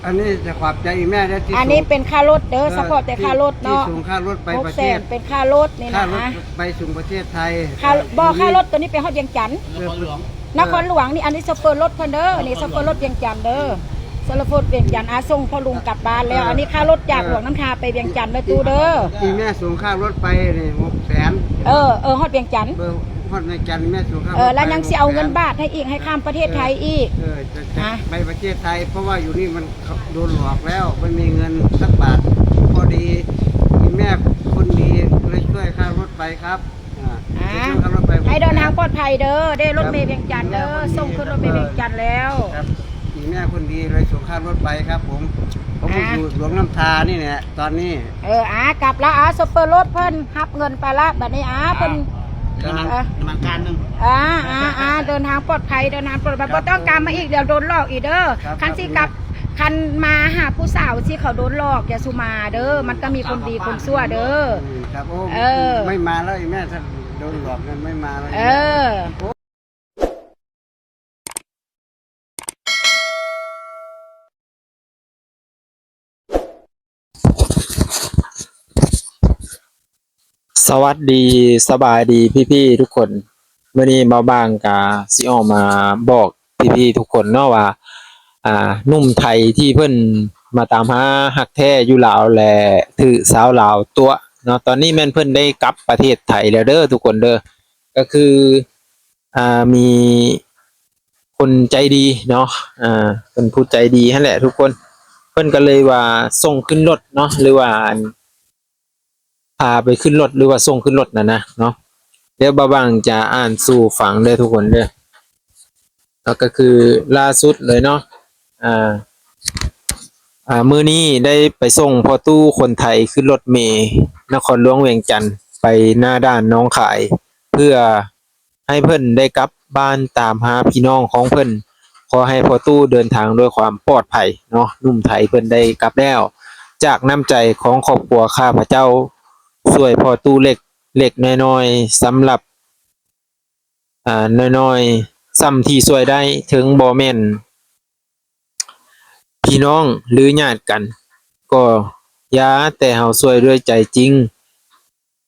ອັນນີ້ຈະຂອບໃຈອີ່ແມ່ເດີ ທີ່ ອັນນີ້ເປັນຄ່າລົດເດີ ເອີ ສະເພາະແຕ່ຄ່າລົດເນາະ ທີ່ສົ່ງຄ່າລົດໄປປະເທດ ຫົກແສນ ເປັນຄ່າລົດນີ້ນະ ຄ່າລົດໄປສົ່ງປະເທດໄທ ຄ່າ ເອີ ບໍ່ ຄ່າລົດໂຕນີ້ໄປຮອດວຽງຈັນ ເອີ ນະຄອນຫຼວງນີ້ ອັນນີ້ໂຊເຟີລົດເພິ່ນເດີ ນີ້ໂຊເຟີລົດວຽງຈັນເດີ ໂຊເຟີລົດວຽງຈັນ ອາ ສົ່ງພໍ່ລຸງກັບບ້ານແລ້ວ ເອີ ອັນນີ້ຄ່າລົດຈາກ ເອີ ຫຼວງນ້ຳທາໄປວຽງຈັນເດີຕູ້ເດີ ອີ່ແມ່ສົ່ງຄ່າລົດໄປນີ້ຫົກແສນ ເອີ ເອີ ຮອດວຽງຈັນ ເອີ ຮອດວຽງຈັນ ແມ່ສົ່ງຄ່າລົດ ເອີ ແລ້ວຍັງຊິເອົາເງິນບາດໃຫ້ອີກ ໃຫ້ຂ້າມປະເທດໄທອີກ ເອີ ຈະ ຈະໄປປະເທດໄທ ເພາະວ່າຢູ່ນີ້ມັນ ໂດນຫຼອກແລ້ວ ບໍ່ມີເງິນສັກບາດ ພໍດີມີແມ່ຄົນດີເລີຍຊ່ວຍຄ່າລົດໄປຄັບ ອ່າ ອ່າ ໃຫ້ເດີນທາງປອດໄພເດີ ໄດ້ລົດເມວຽງຈັນເດີ ສົ່ງຂຶ້ນລົດເມວຽງຈັນແລ້ວ ມີແມ່ຄົນດີເລີຍສົ່ງຄ່າລົດໄປຄັບຜົມ ເພາະວ່າຢູ່ຫຼວງນ້ຳທານີ້ແຫຼະຕອນນີ້ ເອີ ອ່າ ກັບລະ ອ່າ ໂຊເຟີລົດເພິ່ນຮັບເງິນໄປລະ ບາດນີ້ ອ່າ ເພິ່ນ ນ້ຳມັນ ນ້ຳມັນການໜຶ່ງ ອ່າ ອ່າ ອ່າ ເດີນທາງປອດໄພ ເດີນທາງປອດໄພ ບໍ່ຕ້ອງກັບມາອີກ ດຽວໂດນຫຼອກອີກເດີ ຄັນຊິກັບ ຄັນມາຫາຜູ້ສາວຊິເຂົາໂດນຫຼອກ ຢ່າສູ່ມາເດີ ມັນກໍມີຄົນດີຄົນຊົ່ວເດີ ອືມ ຄັບ ໂອ້ ເອີ ໄມ່ມາແລ້ວອີ່ແມ່ ຖ້າໂດນຫຼອກນັ້ນໄມ່ມາແລ້ວ ເອີ ສະຫວັດດີ ສະບາຍດີພີ່ໆທຸກຄົນ ມື້ນີ້ບ່າວບາງກະຊິອອກມາບອກພີ່ໆທຸກຄົນເນາະວ່າ ອ່າ ໜຸ່ມໄທທີ່ເພິ່ນມາຕາມຫາຮັກແທ້ຢູ່ລາວ ແລະ ຖືກຊາວລາວຕົວະເນາະ ຕອນນີ້ແມ່ນເພິ່ນໄດ້ກັບປະເທດໄທແລ້ວເດີທຸກຄົນເດີ ກໍຄື ອ່າ ມີຄົນໃຈດີເນາະ ອ່າ ເພິ່ນຜູ້ໃຈດີຫັ້ນແຫຼະທຸກຄົນ ເພິ່ນກໍເລີຍວ່າສົ່ງຂຶ້ນລົດເນາະ ຫຼືວ່າ ອັນ ພາໄປຂຶ້ນລົດ ຫຼືວ່າສົ່ງຂຶ້ນລົດນັ້ນນະເນາະ ດຽວບ່າວບາງຈະອ່ານສູ່ຟັງເດີທຸກຄົນເດີ ແລ້ວກໍຄືລ່າສຸດເລີຍເນາະ ອ່າ ອ່າ ມື້ນີ້ໄດ້ໄປສົ່ງພໍ່ຕູ້ຄົນໄທຂຶ້ນລົດເມນະຄອນຫຼວງວຽງຈັນ ໄປໜ້າດ່ານໜອງຄາຍ ເພື່ອ ໃຫ້ເພິ່ນໄດ້ກັບບ້ານຕາມຫາພີ່ນ້ອງຂອງເພິ່ນ. ຂໍໃຫ້ພໍ່ຕູ້ເດີນທາງດ້ວຍຄວາມປອດໄພເນາະ. ໜຸ່ມໄທເພິ່ນໄດ້ກັບແລ້ວ. ຈາກນ້ຳໃຈຂອງຄອບຄົວຂ້າພະເຈົ້າ ຊ່ວຍພໍ່ຕູ້ເລັກໆນ້ອຍໆ ສຳລັບ ອາ ນ້ອຍໆ ສ່ຳທີ່ຊ່ວຍໄດ້ ເຖິງບໍ່ແມ່ນ ພີ່ນ້ອງ ຫຼື ຍາດກັນກໍຢ່າ, ແຕ່ເຮົາຊ່ວຍດ້ວຍໃຈຈິງ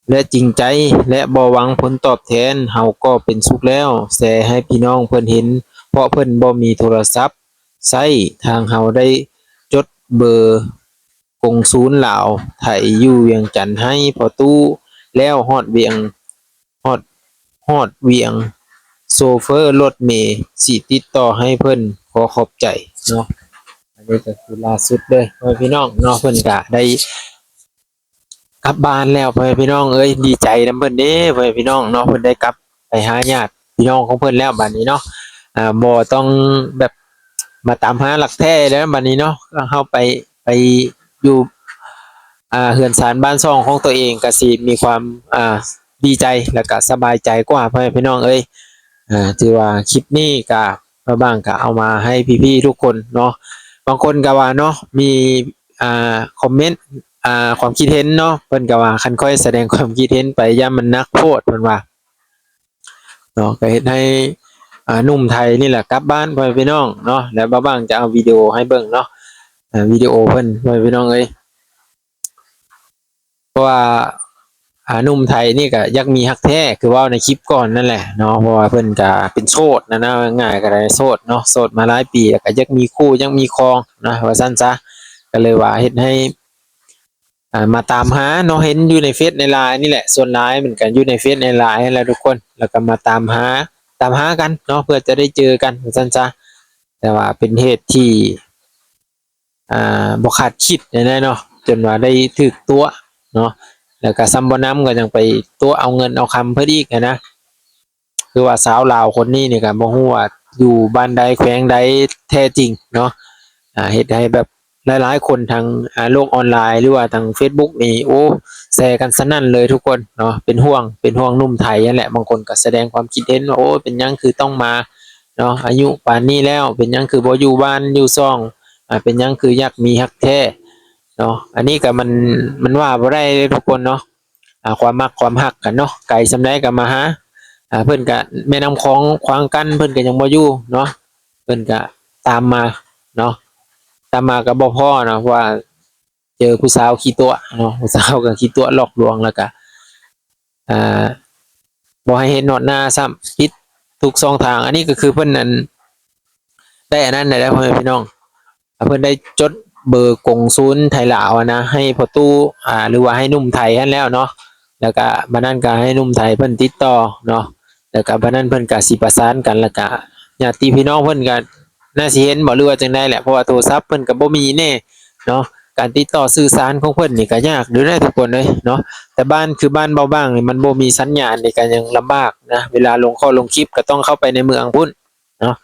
ແລະ ຈິງໃຈ ແລະ ບໍ່ຫວັງຜົນຕອບແທນ, ເຮົາກໍເປັນສຸກແລ້ວ. ແຊໃຫ້ພີ່ນ້ອງເພິ່ນເຫັນ, ເພາະເພິ່ນບໍ່ມີໂທລະສັບໃຊ້. ທາງເຮົາໄດ້ຈົດເບີກົງສູນລາວໄທຢູ່ວຽງຈັນໃຫ້ພໍ່ຕູ້ແລ້ວ. ຮອດວຽງ ຮອດ ຮອດວຽງ ໂຊເຟີລົດເມຊິຕິດຕໍ່ໃຫ້ເພິ່ນ. ຂໍຂອບໃຈເນາະ. ອັນນີ້ກໍຄືລ່າສຸດເດີ ພໍ່ແມ່ພີ່ນ້ອງເນາະ, ເພິ່ນກະໄດ້ກັບບ້ານແລ້ວ ພໍ່ແມ່ພີ່ນ້ອງເອີຍ. ດີໃຈນຳເພິ່ນເດ້ ພໍ່ແມ່ພີ່ນ້ອງເນາະ, ເພິ່ນໄດ້ກັບໄປຫາຍາດພີ່ນ້ອງຂອງເພິ່ນແລ້ວບາດນີ້ເນາະ. ອ່າ ບໍ່ຕ້ອງແບບມາຕາມຫາລັກແທ້ແລ້ວບາດນີ້ເນາະ, ເຮົາໄປ ໄປຢູ່ ອ່າ ເຮືອນຊານບ້ານຊ່ອງຂອງຕົວເອງ ກະຊິມີຄວາມ ອ່າ ດີໃຈ ແລ້ວກະສະບາຍໃຈກວ່າ ພໍ່ແມ່ພີ່ນ້ອງເອີຍ. ອ່າ ຖືວ່າຄລິບນີ້ກະ ບ່າວບາງກະເອົາມາໃຫ້ພີ່ໆທຸກຄົນເນາະ. ບາງຄົນກະວ່າເນາະ ມີ ອ່າ ຄອມເມັນ ອ່າ ຄວາມຄິດເຫັນເນາະ, ເພິ່ນກະວ່າ ຄັນຂ້ອຍສະແດງຄວາມຄິດເຫັນໄປ ຢ້ານມັນໜັກໂພດ ເພິ່ນວ່າເນາະ. ກະເຮັດໃຫ້ ອ່າ ໜຸ່ມໄທນີ້ແຫຼະກັບບ້ານ ພໍ່ແມ່ພີ່ນ້ອງເນາະ. ແລ້ວບ່າວບາງຈະເອົາວິດີໂອໃຫ້ເບິ່ງເນາະ, ວິດີໂອເພິ່ນ ພໍ່ແມ່ພີ່ນ້ອງເອີຍ. ເພາະວ່າ ອ່າ ໜຸ່ມໄທນີ້ກະຢາກມີຮັກແທ້ ຄືເວົ້າໃນຄລິບກ່ອນນັ້ນແຫຼະເນາະ, ເພາະວ່າເພິ່ນກະເປັນໂສດນະ ເວົ້າງ່າຍໆກະໄດ້ ໂສດເນາະ, ໂສດມາຫຼາຍປີ ແລ້ວກະຢາກມີຄູ່ ຢາກມີຄອງນະ ວ່າຊັ້ນຊະ. ກະເລີຍວ່າເຮັດໃຫ້ ອ່າ ມາຕາມຫາເນາະ, ເຫັນຢູ່ໃນເຟສໃນລາຍນີ້ແຫຼະ, ສ່ວນຫຼາຍມັນກະຢູ່ໃນເຟສໃນລາຍຫັ້ນແຫຼະທຸກຄົນ, ແລ້ວກະມາຕາມຫາ ຕາມຫາກັນເນາະ ເພື່ອຈະໄດ້ເຈີກັນ ວ່າຊັ້ນຊະ. ແຕ່ວ່າເປັນເຫດທີ່ ອ່າ ບໍ່ຄາດຄິດແນວໃດເນາະ, ຈົນວ່າໄດ້ຖືກຕົວະເນາະ, ແລ້ວກະຊ້ຳບໍ່ນຳ ກໍຍັງໄປຕົວະເອົາເງິນເອົາຄຳເພິ່ນອີກຫັ້ນນະ. ຄືວ່າຊາວລາວຄົນນີ້ນີ້ກໍບໍ່ຮູ້ວ່າຢູ່ບ້ານໃດແຂວງໃດແທ້ຈິງເນາະ, ອ່າ ເຮັດໃຫ້ແບບຫຼາຍໆຄົນທາງ ອ່າ ໂລກອອນລາຍ ຫຼືວ່າທາງເຟສບຸກນີ້ ໂອ້ ແຊກັນສະໜັ່ນເລີຍທຸກຄົນເນາະ. ເປັນຫ່ວງ ເປັນຫ່ວງໜຸ່ມໄທຫັ້ນແຫຼະ, ບາງຄົນກໍສະແດງຄວາມຄິດເຫັນວ່າ ໂອ້ ເປັນຫຍັງຄືຕ້ອງມາ ເນາະ, ອາຍຸປານນີ້ແລ້ວ ເປັນຫຍັງຄືບໍ່ຢູ່ບ້ານຢູ່ຊ່ອງ ອາ ເປັນຫຍັງຄືຢາກມີຮັກແທ້ເນາະ. ອັນນີ້ກໍມັນ ມັນວ່າບໍ່ໄດ້ເດ້ທຸກຄົນເນາະ, ອາ ຄວາມມັກຄວາມຮັກກັນເນາະ ໄກສ່ຳໃດກໍມາຫາ. ອາ ເພິ່ນກໍແມ່ນ້ຳຂອງຂວາງກັ້ນ ເພິ່ນກໍຍັງບໍ່ຢູ່ເນາະ, ເພິ່ນກໍຕາມມາເນາະ, ແ ຕາມມາກໍບໍ່ພໍເນາະ ເພາະວ່າເຈີຜູ້ສາວຂີ້ຕົວະເນາະ ຜູ້ສາວກໍຂີ້ຕົວະຫຼອກລວງ ແລ້ວກໍ ອ່າ ບໍ່ໃຫ້ເຮັດຮອດນາຊ້ຳ ປິດທຸກຊ່ອງທາງ. ອັນນີ້ກໍຄືເພິ່ນ ອັນ ໄດ້ອັນນັ້ນແລ້ວ ພໍ່ແມ່ພີ່ນ້ອງ ເພິ່ນໄດ້ຈົດເບີກົງສູນໄທລາວຫັ້ນນະ ໃຫ້ພໍ່ຕູ້ ອ່າ ຫຼືວ່າໃຫ້ໜຸ່ມໄທຫັ້ນແລ້ວເນາະ ແລ້ວກະບັດນັ້ນກະໃຫ້ໜຸ່ມໄທເພິ່ນຕິດຕໍ່ເນາະ ແລ້ວກະບັດນັ້ນເພິ່ນກະຊິປະສານກັນ ແລ້ວກະຍາດຕິພີ່ນ້ອງເພິ່ນກະໜ້າຊິເຫັນບໍ ຫຼືວ່າຈັ່ງໃດແຫຼະ ເພາະວ່າໂທລະສັບເພິ່ນກະບໍ່ມີແນ່ເນາະ. ການຕິດຕໍ່ສື່ສານຂອງເພິ່ນນີ້ກະຍາກຢູ່ເດ້ທຸກຄົນເອີຍເນາະ ແຕ່ບ້ານ ຄືບ້ານເບົາບາງນີ້ມັນບໍ່ມີສັນຍານນີ້ກະຍັງລຳບາກນະ ເວລາລົງຂໍ້ລົງຄລິບກະຕ້ອງເຂົ້າໄປໃນເມືອງພຸ້ນ ເນາະ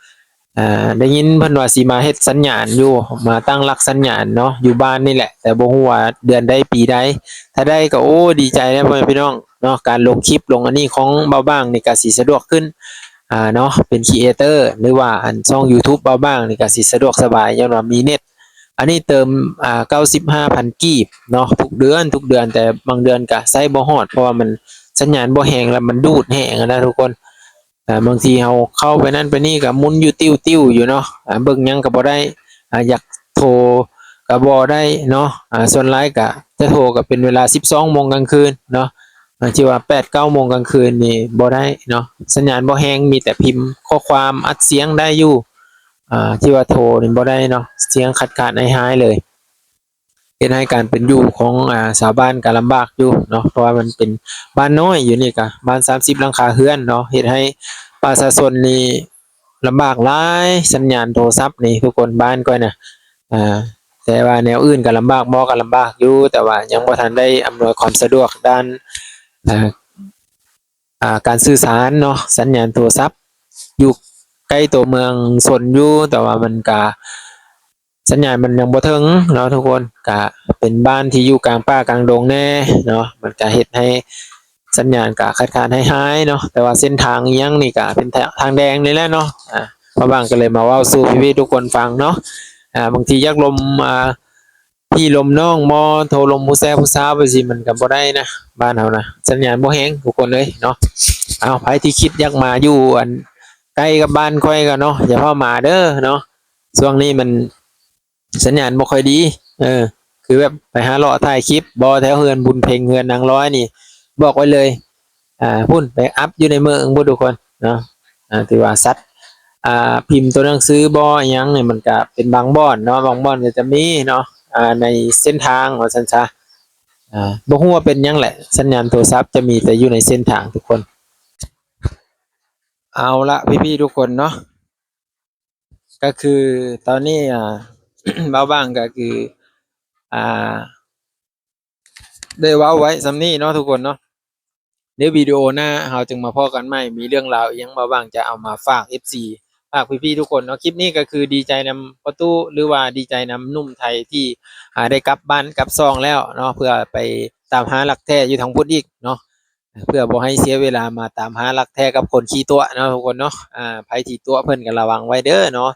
ອ່າ ໄດ້ຍິນເພິ່ນວ່າຊິມາເຮັດສັນຍານຢູ່ ມາຕັ້ງຫຼັກສັນຍານເນາະ ຢູ່ບ້ານນີ້ແຫຼະ ແຕ່ບໍ່ຮູ້ວ່າເດືອນໃດປີໃດ ຖ້າໄດ້ກໍ ໂອ້ ດີໃຈແລ້ວພໍ່ແມ່ພີ່ນ້ອງເນາະ. ການລົງຄລິບລົງອັນນີ້ຂອງເບົາບາງນີ້ກໍຊິສະດວກຂຶ້ນ ອ່າ ເນາະ ເປັນຄຣີເອເຕີ ຫຼືວ່າອັນຊ່ອງຢູທູບເບົາບາງນີ້ກໍຊິສະດວກສະບາຍ ຍ້ອນວ່າມີເນັດ ອັນນີ້ເຕີມ ອ່າ ເກົ້າສິບຫ້າພັນກີບເນາະ ທຸກເດືອນ ທຸກເດືອນ ແຕ່ບາງເດືອນກໍໃຊ້ບໍ່ຮອດ ເພາະວ່າມັນ ສັນຍານບໍ່ແຮງ ແລ້ວມັນດູດແຮງນະທຸກຄົນ. ອ່າ ບາງທີເຮົາເຂົ້າໄປນັ້ນໄປນີ້ກໍໝຸນຢູ່ຕິວໆຢູ່ເນາະ ອ່າ ເບິ່ງຫຍັງກໍບໍ່ໄດ້ ອ່າ ຢາກໂທກໍບໍ່ໄດ້ເນາະ. ອ່າ ສ່ວນຫຼາຍກໍຈະໂທກໍເປັນເວລາສິບສອງໂມງກາງຄືນເນາະ ອ່າ ທີ່ວ່າແປດເກົ້າໂມງກາງຄືນນີ້ບໍ່ໄດ້ເນາະ ສັນຍານບໍ່ແຮງ ມີແຕ່ພິມຂໍ້ຄວາມ ອັດສຽງໄດ້ຢູ່ ອ່າ ທີ່ວ່າໂທນີ້ບໍ່ໄດ້ເນາະ ສຽງຂາດໆຫາຍໆເລີຍ. ເຮັດໃຫ້ການເປັນຢູ່ຂອງ ອ່າ ຊາວບ້ານກໍລຳບາກຢູ່ເນາະ ເພາະວ່າມັນເປັນບ້ານນ້ອຍ ຢູ່ນີ້ກໍບ້ານສາມສິບຫຼັງຄາເຮືອນເນາະ ເຮັດໃຫ້ປະຊາຊົນນີ້ລຳບາກຫຼາຍ ສັນຍານໂທລະສັບນີ້ທຸກຄົນ ບ້ານຂ້ອຍນະ ອ່າ ແຕ່ວ່າແນວອື່ນກໍລຳບາກບໍ່ ກໍລຳບາກຢູ່ ແຕ່ວ່າຍັງບໍ່ທັນໄດ້ອຳນວຍຄວາມສະດວກດ້ານ ອ່າ ອ່າ ການສື່ສານເນາະ ສັນຍານໂທລະສັບ ຢູ່ໃກ້ຕົວເມືອງຊົນຢູ່ ແຕ່ວ່າມັນກະ ສັນຍານມັນຍັງບໍ່ເຖິງເນາະທຸກຄົນ ກະເປັນບ້ານທີ່ຢູ່ກາງປ່າກາງດົງແດ່ເນາະ ມັນກະເຮັດໃຫ້ສັນຍານກະຂາດໆຫາຍໆເນາະ. ແຕ່ວ່າເສັ້ນທາງອີ່ຫຍັງນີ້ກະເປັນທາງ ທາງແດງນີ້ແຫຼະເນາະ ອ່າ ບ່າວບາງກໍເລີຍມາເວົ້າສູ່ພີ່ໆທຸກຄົນຟັງເນາະ. ອ່າ ບາງທີຢາກລົມ ອ່າ ພີ່ລົມນ້ອງບໍ ໂທລົມຜູ້ແຊຜູ້ສາວໄປຊີ້ ມັນກໍບໍ່ໄດ້ນະ ບ້ານເຮົານະ ສັນຍານບໍ່ແຮງທຸກຄົນເອີຍເນາະ. ເອົາ ໃຜທີ່ຄິດຢາກມາຢູ່ ອັນ ໃກ້ກັບບ້ານຂ້ອຍກໍເນາະ ຢ່າຟ້າວມາເດີເນາະ ຊ່ວງນີ້ມັນ ສັນຍານບໍ່ຄ່ອຍດີ ເອີ ຄືແບບໄປຫາເລາະຖ່າຍຄລິບບໍ ແຖວເຮືອນບຸນເພັງ ເຮືອນນາງລອຍນີ້ ບອກໄວ້ເລີຍ ອ່າ ພຸ້ນ ໄປອັບຢູ່ໃນເມືອງພຸ້ນທຸກຄົນເນາະ. ອ່າ ຖືວ່າສັດ ອ່າ ພິມຕົວໜັງສືບໍ ອີ່ຫຍັງນີ້ ມັນກະເປັນບາງບ່ອນເນາະ ບາງບ່ອນກໍຈະມີເນາະ ອ່າ ໃນເສັ້ນທາງວ່າຊັ້ນຊະ. ອ່າ ບໍ່ຮູ້ວ່າເປັນຫຍັງແຫຼະ ສັນຍານໂທລະສັບຈະມີແຕ່ຢູ່ໃນເສັ້ນທາງທຸກຄົນ. ເອົາລະ ພີ່ໆທຸກຄົນເນາະ ກໍຄືຕອນນີ້ ອ່າ ບ່າວບາງກໍຄື ອ່າ ໄດ້ເວົ້າໄວ້ສ່ຳນີ້ເນາະທຸກຄົນເນາະ. ໃນວິດີໂອໜ້າເຮົາຈຶ່ງມາພໍ້ກັນໃໝ່ ມີເລື່ອງລາວອີ່ຫຍັງ ບ່າວບາງຈະເອົາມາຝາກເອັຟຊີ ຝາກພີ່ໆທຸກຄົນເນາະ. ຄລິບນີ້ກໍຄືດີໃຈນຳພໍ່ຕູ້ ຫຼືວ່າດີໃຈນຳໜຸ່ມໄທທີ່ ອ່າ ໄດ້ກັບບ້ານກັບຊ່ອງແລ້ວເນາະ ເພື່ອໄປຕາມຫາລັກແທ້ຢູ່ທາງພຸ້ນອີກເນາະ. ເພື່ອບໍ່ໃຫ້ເສຍເວລາມາຕາມຫາລັກແທ້ກັບຄົນຂີ້ຕົວະເນາະທຸກຄົນເນາະ. ອ່າ ໃຜທີ່ຕົວະເພິ່ນກໍລະວັງໄວ້ເດີເນາະ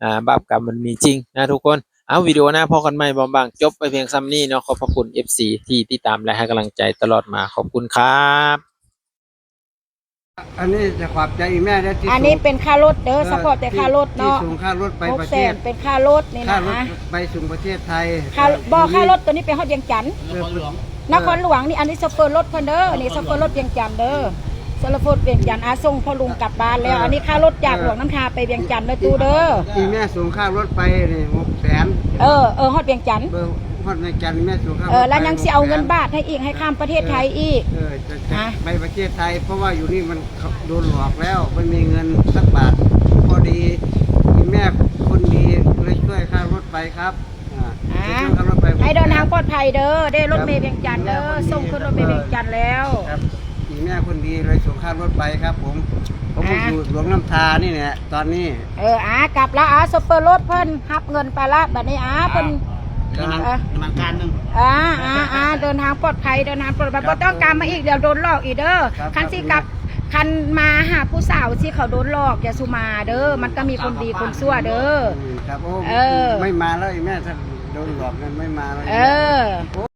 ອ່າ ບາບກຳມັນມີຈິງນະທຸກຄົນ. ເອົາ ວິດີໂອໜ້າພໍ້ກັນໃໝ່ ບ່າວບາງຈົບໄວ້ພຽງສ່ຳນີ້ເນາະ. ຂອບພະຄຸນເອັຟຊີທີ່ຕິດຕາມ ແລະ ໃຫ້ກຳລັງໃຈຕະຫຼອດມາ ຂອບຄຸນຄັບ. ອັນນີ້ຈະຂອບໃຈອີ່ແມ່ເດີທີ່ ອັນນີ້ເປັນຄ່າລົດເດີ ເອີ ສະເພາະແຕ່ຄ່າລົດເນາະ ທີ່ສົ່ງຄ່າລົດໄປປະເທດ ຫົກແສນ ເປັນຄ່າລົດນີ້ນະ ຄ່າລົດໄປສົ່ງປະເທດໄທ ຄ່າ ເອີ ບໍ່ ຄ່າລົດໂຕນີ້ໄປຮອດວຽງຈັນ ເອີ ນະຄອນຫຼວງນີ້. ອັນນີ້ໂຊເຟີລົດເພິ່ນເດີ ນີ້ໂຊເຟີລົດວຽງຈັນເດີ ໂຊເຟີລົດວຽງຈັນ ອາ ສົ່ງພໍ່ລຸງກັບບ້ານແລ້ວ. ເອີ ອັນນີ້ຄ່າລົດຈາກ ເອີ ຫຼວງນ້ຳທາໄປວຽງຈັນເດີຕູ້ເດີ. ອີ່ແມ່ສົ່ງຄ່າລົດໄປນີ້ຫົກແສນ ເອີ ເອີ ຮອດວຽງຈັນ ເອີ ຮອດວຽງຈັນ ແມ່ສົ່ງຄ່າລົດ ເອີ ແລ້ວຍັງຊິເອົາເງິນບາດໃຫ້ອີກ ໃຫ້ຂ້າມປະເທດໄທອີກ ເອີ ຈະ ຮະ ໄປປະເທດໄທ ເພາະວ່າຢູ່ນີ້ມັນ ໂດນຫຼອກແລ້ວ ບໍ່ມີເງິນສັກບາດ. ພໍດີມີແມ່ຄົນດີເລີຍຊ່ວຍຄ່າລົດໄປຄັບ ອ່າ ອ່າ ຊ່ວຍຄ່າລົດໄປ ໃຫ້ເດີນທາງປອດໄພເດີ ເດີລົດເມວຽງຈັນເດີ ຄັບ ສົ່ງຂຶ້ນລົດເມວຽງຈັນແລ້ວ ຄັບ ມີແມ່ຄົນດີເລີຍສົ່ງຄ່າລົດໄປຄັບຜົມ. ຜົມ ອ່າ ຢູ່ຫຼວງນ້ຳທານີ້ແຫຼະຕອນນີ້. ເອີ ອ່າ ກັບລະ ອ່າ ໂຊເຟີລົດເພິ່ນຮັບເງິນໄປລະ ບາດນີ້ ອ່າ ເພິ່ນ ນ້ຳມັນ ເອີ ນ້ຳມັນການໜຶ່ງ ອ່າ ອ່າ ອ່າ ເດີນທາງປອດໄພ ເດີນທາງປອດໄພ ຄັບ ບໍ່ຕ້ອງກັບມາອີກ ດຽວໂດນຫຼອກອີກເດີ ຄັບ ຄັນຊິກັບ ຄັນມາຫາຜູ້ສາວຊິ ເຂົາໂດນຫຼອກ ຢ່າສູ່ມາເດີ ມັນກໍມີຄົນດີຄົນຊົ່ວເດີ. ອືມ ຄັບ ໂອ້ ເອີ ໄມ່ມາແລ້ວອີ່ແມ່ ຖ້າໂດນຫຼອກນັ້ນໄມ່ມາແລ້ວ ເອີ.